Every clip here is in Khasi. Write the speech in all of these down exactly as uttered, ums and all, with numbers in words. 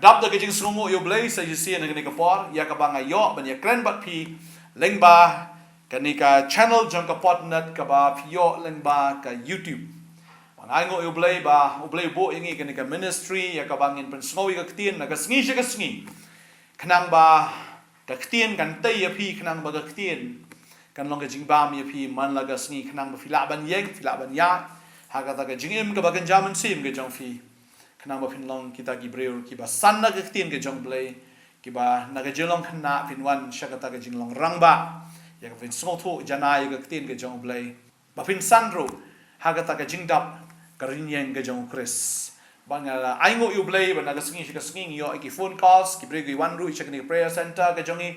Dap da ka jingsngewnguh ïa U Blei sa shisien ha kane ka por, ïa kaba nga ïoh ban ïakren bad phi lyngba kane ka channel jong ka Podnet kaba phi ïoh lyngba ka YouTube. Nga ainguh ïa U Blei ba U Blei u buh ïa ngi kane ka ministry ïa kaba ngin pynsngew ïa ka ktien na ka sngi sha ka sngi. Khnang ba ka ktien kan tei ïa phi, khnang ba ka ktien kan long ka jingbam ïa phi man la ka sngi, khnang ba phi lah ban ïeng, phi lah ban ïaid ha kata ka jingim kaba kynja mynsiem ka jong phi. Khnang ba phin long kita ki briew kiba san na ka ktien ka jong U Blei, kiba na ka jinglong khynnah phin wan sha kata ka jinglong rangbah, ïa ka phin sngewthuh janai ïa ka ktien ka jong U Blei, ba phin san ruh ha kata ka jingdap ka rynïeng ka jong U Khrist. Ba nga la ainguh ïa U Blei ba na ka sngi sha ka sngi ngi ïoh ïa ki phone calls, ki briew ki wan ruh sha kane ka prayer center ka jong ngi,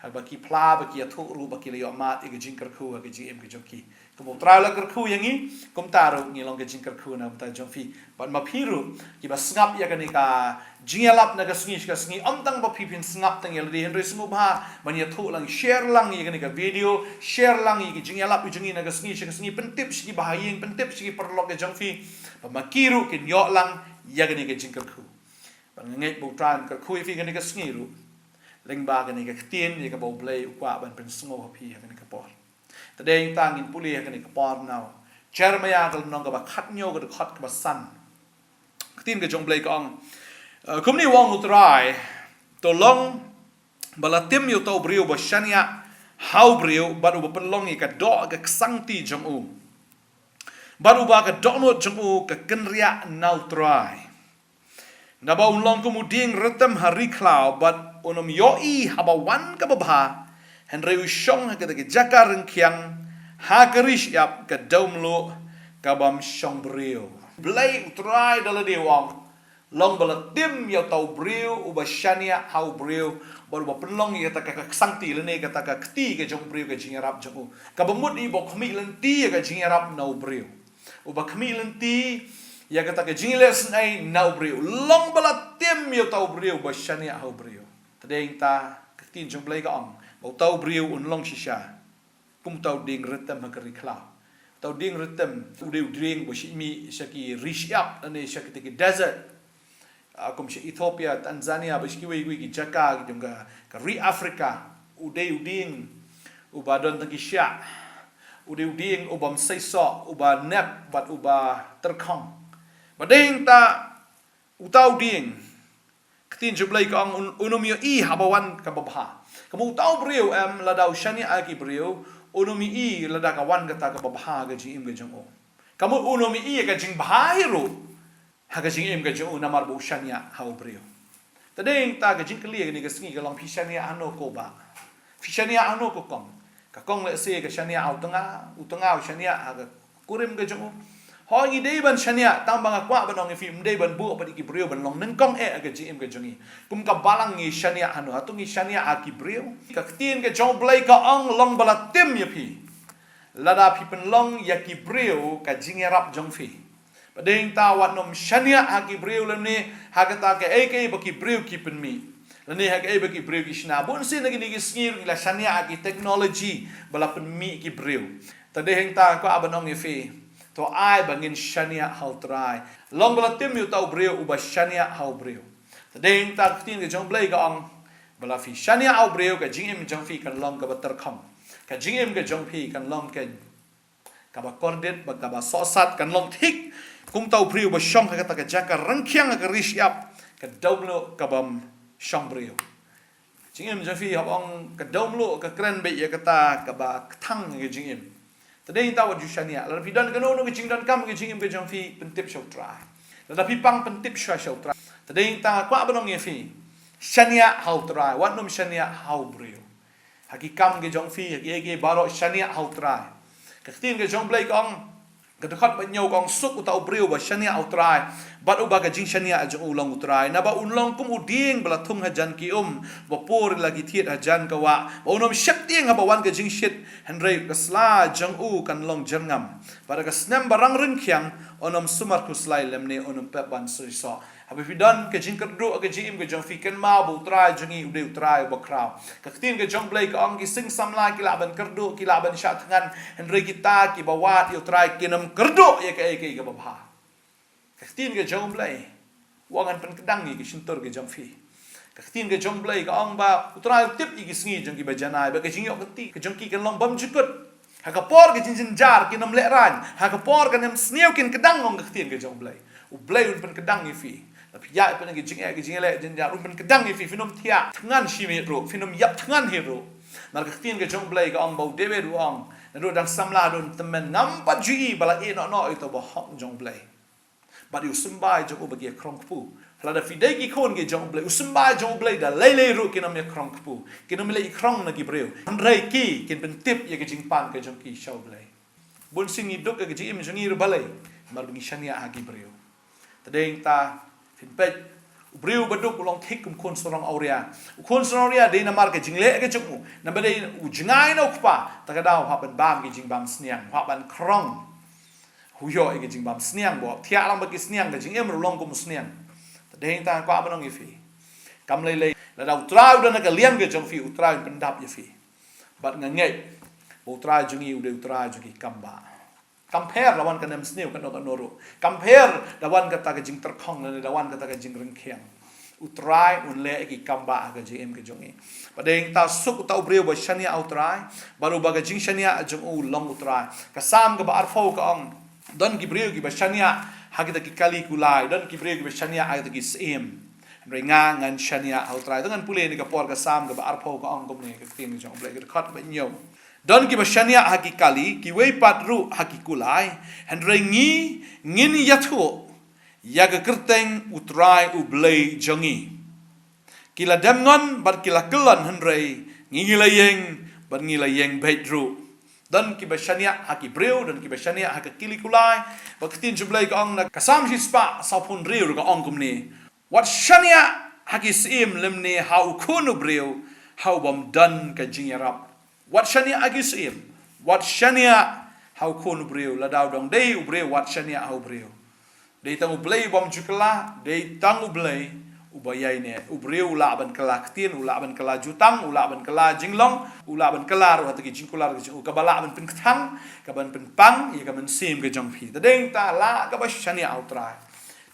ha ba ki phla, ba ki ïathuh ruh ba ki la ïoh mad ïa ka jingkyrkhu ha ka jingim ka jong ki. Kumba U Trai u la kyrkhu ïa ngi, kumta ruh ngi long ka jingkyrkhu na ka bynta jong phi. Bad ma phi ruh kiba sngap ïa kane ka jingïalap na ka sngi sha ka sngi, ym tang ba phi phin sngap tang ïa lade, hynrei sngewbha ban ïathuh lang, share lang ïa kane ka video, share lang ïa ka jingïalap ka jong ngi na ka sngi sha ka sngi, pyntip sha ki bahaïing, pyntip sha ki paralok ka jong phi, ba ma ki ruh kin ïoh lang ïa kane ka jingkyrkhu. Bad nga ngeit ba U Trai un kyrkhu ïa phi kane ka sngi ruh lyngba kane ka ktien ïa kaba U Blei u kwah ban pynsngew ha phi ha kane ka por. Te dei nangta ngin pule ha kane ka por na u Jeremiah ka lynnong kaba khathynñiew, ka dkhot kaba san. Ka ktien ka jong U Blei ka ong, eh, kumne u ong U Trai: To long ba la tim ïa uta u briew uba shaniah ha u briew, bad uba pynlong ïa ka doh ka ksangti jong u, bad uba ka dohnud jong u ka kynriah na U Trai. Naba un long kum u dieng rytem ha ri khlaw, bad un ym ïohi haba wan kaba bha, hynrei u shong ha kata ka jaka ryngkhiang ha ka ri shyiap, ka dewmluh ka bym shong briew. Blei U Trai da lade u ong, long ba la tim ïa uta u briew uba shaniah ha u briew, bad uba pynlong ïa kata ka ksangti lane kata ka kti ka jong u briew, ka jingïarap jong u, kaba mut i ba khmih lynti ïa ka jingïarap na u briew, uba khmih lynti ïa kata ka jingleh snai na u briew. Long ba la tim ïa uta u briew uba shaniah ha u briew. Te dei nangta ka ktien jong U Blei ka ong ba uta u briew un long shisha kum uta u dieng rytem ha ka ri khlaw. Uta u dieng rytem u dei u dieng ba shim sha ki ri shyiap lane sha kita ki desert. Ah, kum sha Ethiopia, Tanzania, bad sha kiwei kiwei ki jaka ki jong ka, ka ri Africa, u dei u dieng uba don tang ki shiah, u dei u dieng uba ym seisoh, uba nep bad uba tyrkhong. Bad dei nangta uta u dieng, ka ktien jong U Blei ka ong un, un ym ïohi haba wan kaba bha. Ka mut uta u briew em, lada u shaniah ha ki briew, un ym ïohi lada ka wan kata kaba bha ha ka jingim ka jong u. Ka mut un ym ïohi ïa ka jingbha hi ruh ha ka jingim ka jong u namar ba u shaniah ha u briew. Te dei nangta ka jingkylli kane ka sngi ka long, phi shaniah hano ko bah? Phi shaniah hano ko kong? Ka kong lehse ka shaniah ha u tnga, u tnga u shaniah ha ka kurim ka jong u. Hooid, ngi dei ban shaniah, tang ba nga kwah ban ong ïa phi, ym dei ban buh pat ïa ki briew ban long nyngkong eh ha ka jingim ka jong ngi. Kum ka balang ngi shaniah hano? Hato ngi shaniah ha ki briew? Ka ktien ka jong U Blei ka ong long ba la tim ïa phi lada phi pynlong ïa ki briew ka jingïarap jong phi. Bad dei nangta wat nym shaniah ha ki briew lymne ha kata kaei kaei ba ki briew ki pynmih, lane ha kaei ba ki briew ki shna. Bunsien na kine ki sngi ruh ngi la shaniah ha ki technology ba la pynmih ki briew. Te dei nangta nga kwah ban ong ïa phi, to ai ba ngin shaniah ha U Trai. Long ba la tim ïa uta u briew uba shaniah ha u briew. Te dei nangta ka ktien ka jong U Blei ka ong ba la phi shaniah ha u briew, ka jingim jong phi kan long kaba tyrkhong. Ka jingim ka jong phi kan long ka kaba kordit bad kaba sohsat, kan long thik kum uta u briew ba shong ha kata ka jaka ryngkhiang ha ka ri shyiap, ka dewmluh ka bym shong briew. Jingim jong phi, haba ong ka dewmluh, ka kren beit ïa kata kaba kthang ka jingim. Te dei nangta wat ju shaniah. Lada phi don kano kano ka jingdonkam ka jingim ka jong phi, pyntip sha U Trai. Lada phi pang, pyntip sha, sha U Trai. Te dei nangta nga kwah ban ong ïa phi, shaniah ha U Trai, wat nym shaniah ha u briew. Ha ki kam ka jong phi, ha kiei kiei baroh shaniah ha U Trai. Ka ktien ka jong U Blei ka ong, ka dkhot ba hynñiew ka ong, suk uta u briew uba shaniah ha U Trai, bad uba ka jingshaniah jong u long U Trai. Naba un long kum u dieng ba la thung hajan ki um, ba pur ïa la ki thied hajan ka wah, ba un ym sheptieng haba wan ka jingshit, hynrei ka sla jong u kan long jyrngam, bad ha ka snem ba rang ryngkhiang un ym sumar khuslai lymne un ym pep ban seisoh. Haba phi don ka jingkyrduh ha ka jingim ka jong phi, kynmaw ba U Trai jong ngi u dei U Trai uba khraw. Ka ktien ka jong U Blei ka ong, ki sing samla ki lah ban kyrduh, ki lah ban shah thngan, hynrei kita kiba wad ïa U Trai kin ym kyrduh ïa kaei kaei kaba bha. Ka ktien ka jong U Blei. U ong, ngan pynkdang ïa ki shyntur ki jong phi. Ka ktien ka jong U Blei ka ong ba U Trai u tip ïa ki sngi jong ki bajanai, ba ka jingïoh kynti ka jong ki kan long bymjukut. Ha ka por ka jingjynjar kin ym lehraiñ, ha ka por kan ym sniew kin kdang, ong ka ktien ka jong U Blei. U Blei un pynkdang ïa phi. Lada phi ïaid pynlong ki jingeh, ki jingleh jynjar, un pynkdang ïa phi, phin ym thiah thngan shimet ruh, phin ym ïap thngan hi ruh. Namar ka ktien ka jong U Blei ka ong ba u David u ong, naduh dang samla haduh tymmen, ngam pat ju ïohi ba la ïeh noh noh ïa uta uba hok jong U Blei. Bad ïa u symbai jong u ba ki ïakrong kpu. Lada phi dei ki khun ki jong U Blei, u symbai jong U Blei da lei lei ruh kin ym ïakrong kpu, kin ym leit ïakrong na ki briew. Hynrei ki kin pyntip ïa ka jingpan ka jong ki sha U Blei. Bun sien ngi duk ha ka jingim jong ngi ruh balei? Namar ba ngi shaniah ha ki briew. Te dei nangta, phin peit, u briew ba duk u long thik kum khun sarong awria. U khun sarong awria dei namar ka jingleh ka jong u. Namar dei u jngai na u kpa, te ka daw u hap ban bam ki jingbam sniang, u hap ban krong. U ïoh ïa ki jingbam sniang, ba u hap thiah lang bad ki sniang, ka jingim ruh long kum u sniang. Te dei nangta nga kwah ban ong ïa phi, kam lei lei, lada U Trai u don ha ka liang ka jong phi, U Trai un pyndap ïa phi. Bad nga ngeit ba U Trai jong ngi u dei U Trai jong ki kam bah. Kam pher da wan ka nemsniew kano kano ruh. Kam pher da wan kata ka jingtyrkhong lane da wan kata ka jingryngkhiang. U Trai un leh ïa ki kam bah ha ka jingim ka jong ngi. Bad dei nangta suk uta u briew ba shaniah ha U Trai, bad uba ka jingshaniah jong u long U Trai. Ka Salm kaba arphew ka ong, don ki briew kiba shaniah ha kita ki kali kulai, don ki briew kiba shaniah ha kita ki syiem. Hynrei nga ngan shaniah ha U Trai. Te ngan pule ïa kane ka por, ka Salm kaba arphew ka ong kumne, ka ktien ka jong U Blei, ka dkhot ba hynñiew. Don kiba shaniah ha ki kali, kiwei pat ruh ha ki kulai, hynrei ngi ngin ïathuh ïa ka kyrteng U Trai U Blei jong ngi. Ki la dem ngon bad ki la kyllon, hynrei ngi, ngi la ïeng bad ngi la ïeng beit ruh. Don kiba shaniah ha ki briew, don kiba shaniah ha ka kali kulai. Bad ka ktien jong U Blei ka ong na ka Salm shispah sawphew hynriew ruh ka ong kumne. Wat shaniah ha ki syiem lymne ha u khun u briew, ha u bym don ka jingïarap. Wat shaniah ha ki syiem, wat shaniah ha u khun u briew, lada u dang dei u briew, wat shaniah ha u briew. Dei tang U Blei u bym ju kylla, dei tang U Blei uba ïaineh. U briew u lah ban kylla ktien, u lah ban kylla jutang, u lah ban kylla jinglong, u lah ban kylla ruh ha kita ki jingkular ki jong u, kaba lah ban pynkthang, kaba pynpang ïa ka mynsiem ka jong phi. Te dei nangta lah kaba shaniah ha U Trai.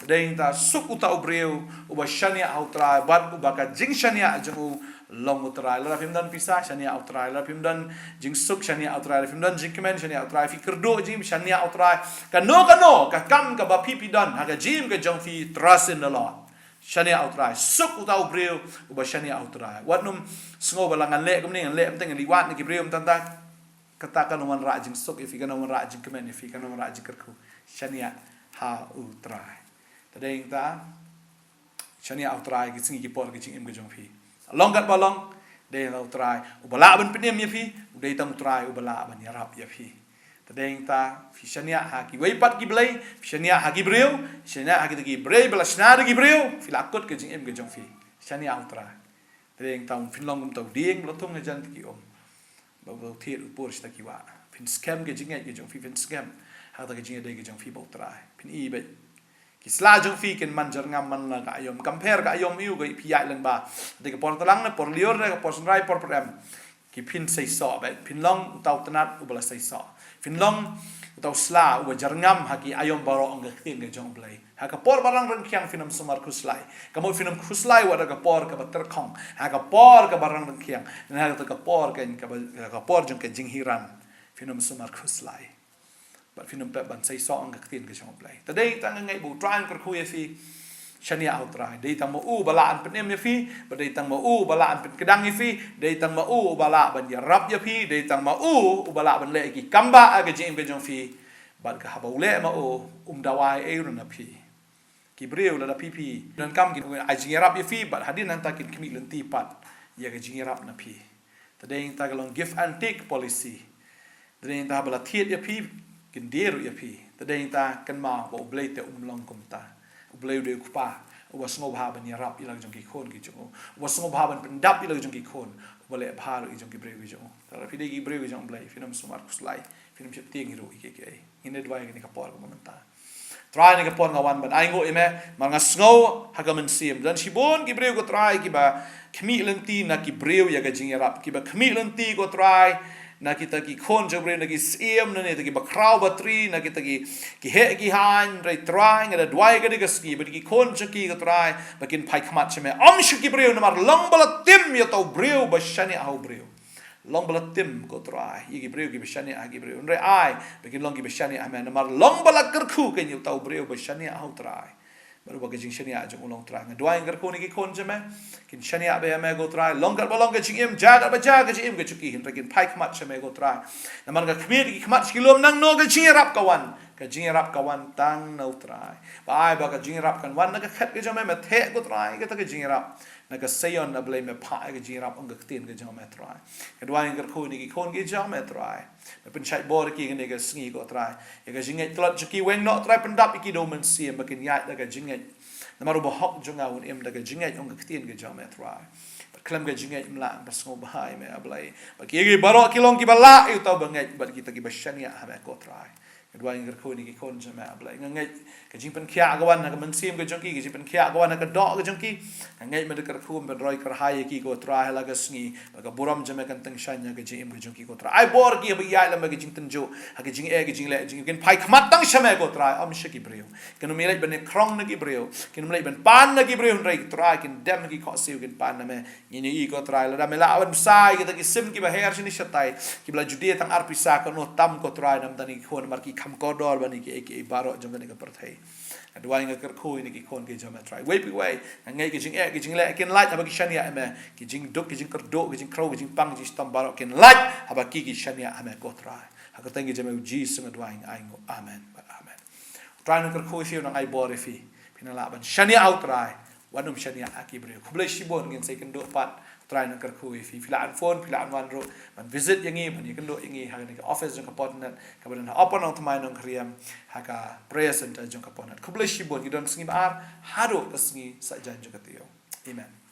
Te dei nangta suk uta u briew uba shaniah ha U Trai, bad uba ka jingshaniah jong u long U Trai. Lada phim don pisa, shaniah ha U Trai. Lada phim don jingsuk, shaniah ha U Trai. Lada phim don jingkmen, shaniah ha U Trai. Phi kyrduh jingim, shaniah ha U Trai. Kano kano ka kam kaba phi, phi don ha ka jingim ka jong phi, trust in the Lord. Shaniah ha U Trai. Suk uta u briew uba shaniah ha U Trai. Wat nym sngew ba la ngan leh kumne, ngan leh mynta, ngan leit wad na ki briew mynta. Kata kan ym wanrah jingsuk ïa phi, kan ym wanrah jingkmen ïa phi, kan ym wanrah jingkyrkhu. Shaniah ha U Trai. Te dei nangta shaniah ha U Trai ki sngi ki por ki jingim ka jong phi. Long katba long, dei tang U Trai uba lah ban pynim ïa phi, u dei tang U Trai uba lah ban ïarap ïa phi. Te dei nangta phi shaniah ha kiwei pat ki blei, phi shaniah ha ki briew, shaniah ha kita ki briew ba la shna da ki briew, phi la kut ka jingim ka jong phi. Shaniah ha U Trai. Te dei nangta phin long kum uta u dieng ba la thung hajan kita ki um, ba u thied u pur sha kita ki wah. Phin skhem ka jingngeit ka jong phi, phin skhem ha kata ka jingïadei ka jong phi bad U Trai. Phin i beit. Ki sla jong phi kin man jyrngam man la ka aïom. Kam pher ka aïom aïu kaba phi ïaid lyngba. Dei ka por tlang ne por lyiur ne ka por synrai, por pyrem, ki phin seisoh beit. Phin long uta u tnat uba la seisoh. Phin long uta u sla uba jyrngam ha ki aïom baroh, ong ka ktien ka jong U Blei. Ha ka por ba rang ryngkhiang phin ym sumar khuslai. Ka mut phin ym khuslai wat ha ka por kaba tyrkhong, ha ka por kaba rang ryngkhiang, ne ha ka por ka, kaba, ka por jong ka jinghiran. Phin ym sumar khuslai. Bad phin ym pep ban seisoh, ong ka ktien ka jong U Blei. Te dei tang nga ngeit ba U Trai un kyrkhu ïa phi. Shaniah ha U Trai. Dei tang ma u ba lah ban pynim ïa phi, bad dei tang ma u ba lah ban pynkdang ïa phi, dei tang ma u ba lah ban ïarap ïa phi, dei tang ma u ba lah ban leh ki kam bah ha ka jingim ka jong phi. Bad ka haba u leh ma u, um dawai ei ruh na phi. Ki briew lada phi, phi donkam kin ai jingïarap ïa phi, bad hadien nangta kin khmih lynti pat ïa ka jingïarap na phi. Te dei nangta ka long give and take policy. Te dei nangta ba la thied ïa phi, kin die ruh ïa phi. Te dei nangta kynmaw ba U Blei te um long kumta. U Blei u dei u kpa uba sngewbha ban ïarap ïa la ki jong ki khun ki jong u, uba sngewbha ban pyndap ïa la ki jong ki khun, uba leh bha ruh ïa ki jong ki briew ki jong u. Te lada phi dei ki briew ki jong U Blei, phin ym sumar khuslai, phin ym sheptieng hi ruh ïa kiei kiei. Ngin ïa duwai kane ka por kaba mynta. Trai, kane ka por nga wan ban ainguh ïa me, namar nga sngew ha ka mynsiem don shibun ki briew, ko Trai, kiba khmih lynti na ki briew ïa ka jingïarap, kiba khmih lynti, ko Trai, Na kita ki khun jong u briew, na ki syiem, na kita ki bakhraw batri, na kita ki, ki heh ki haiñ, Trai, nga da duwai ha kane ka sngi, ba ki khun jong ki, ko Trai, ba kin phai khmat sha me. Ym sha ki briew, namar long ba la tim ïa uta u briew ba shaniah ha u briew. Long ba la tim, ko Trai, ïa ki briew kiba shaniah ha ki briew. Hynrei ai ba kin long kiba shaniah ha me, namar long ba la kyrkhu kein ïa uta u briew ba shaniah ha u Trai. Bad uba ka jingshaniah jong u long, Trai, nga duwai, nga kyrkhu ïa ki khun jong me, kin shaniah bha ha me, ko Trai. Long katba long ka jingim, jia katba jia ka jingim ka jong ki, hynrei kin phai khmat sha me, ko Trai. Namar nga khmih ïa ki khmat sha ki lum, nangno ka jingïarap ka wan. Ka jingïarap ka wan tang na u Trai. Ba ai ba ka jingïarap kan wan na ka khet ka jong me, me theh, ko Trai, kata ka jingïarap. Na ka Seion, A Blei, me phah ïa ka jingïarap, ong ka ktien ka jong me, Trai. Nga duwai, nga kyrkhu ïa ki khun ki jong me, Trai. Me pynshait bor ïa ki ha kane ka sngi, ko Trai. Ïa ka jingngeit tlot jong ki, weng noh, Trai, pyndap ïa ki da u Mynsiem ba kin ïaid da ka jingngeit. Namar u bahok jong nga un im da ka jingngeit, ong ka ktien ka jong me, Trai. Bad khlem ka jingngeit ym lah ban sngewbha ïa me, A Blei. Bad ki, ïa ki baroh ki long kiba lah ïa uta uba ngeit, bad kita kiba shaniah ha me, ko Trai. Nga duwai, nga kyrkhu ïa ki khun jong me, A Blei. Nga ngeit ka jingpynkhiah ka wan na ka mynsiem ka jong ki, ka jingpynkhiah ka wan na ka doh ka jong ki. Nga ngeit me da kyrkhu, me pynroi kyrhai ïa ki, ko Trai, ha la ka sngi. Ba ka burom jong me kan tyngshaiñ ha ka jingim ka jong ki, ko Trai. Ai bor ïa ki haba ïaid lem ha ka jingtynjuh, ha ka jingeh, ka jingleh, jingim, kin phai khmat tang sha me, ko Trai, ym sha ki briew. Kin ym leit ban ïakhrong na ki briew, kin ym leit ban pan na ki briew, hynrei, Trai, kin dem ha ki khohsiew, kin pan na me. Ngi ïohi, ko Trai, lada me lah ban bsa ïa kita ki sim kiba her shane shatai, kiba la ju die tang ar pisa, kano tam, ko Trai, namar kine ki khun, namar ki kham kordor ban ïa kiei kiei baroh jong kane ka pyrthei. Nga duwai, nga kyrkhu ïa ki khun ki jong me, Trai. Wei pa wei, nga ngeit ka jingeh ka jingleh kin lait haba ki shaniah ha me. Ki jingduk, ki jingkyrduh, ki jingkhrew, ki jingpang, ki jingshitom baroh kin lait haba ki, ki shaniah ha me, ko Trai. Ha ka kyrteng ka jong me, U Jisu, nga duwai, nga ai nguh. Amen bad amen. U Trai un kyrkhu ïa phi, un ai bor ïa phi. Phin nang lah ban shaniah ha u Trai, wat nym shaniah ha ki briew. Khublei shibun, ngin sa ïakynduh pat. U Trai un kyrkhu ïa phi. Phi lah ban phone, phi lah ban wan ruh ban visit ïa ngi, ban ïakynduh ïa ngi ha kane ka office jong ka Podnet kaba don ha Upper Nongthymmai, Nongkrem, ha ka prayer center jong ka Podnet. Khublei shibun, ngi don sngi ba ar haduh ka sngi saitjaiñ jong ka taïew. Amen.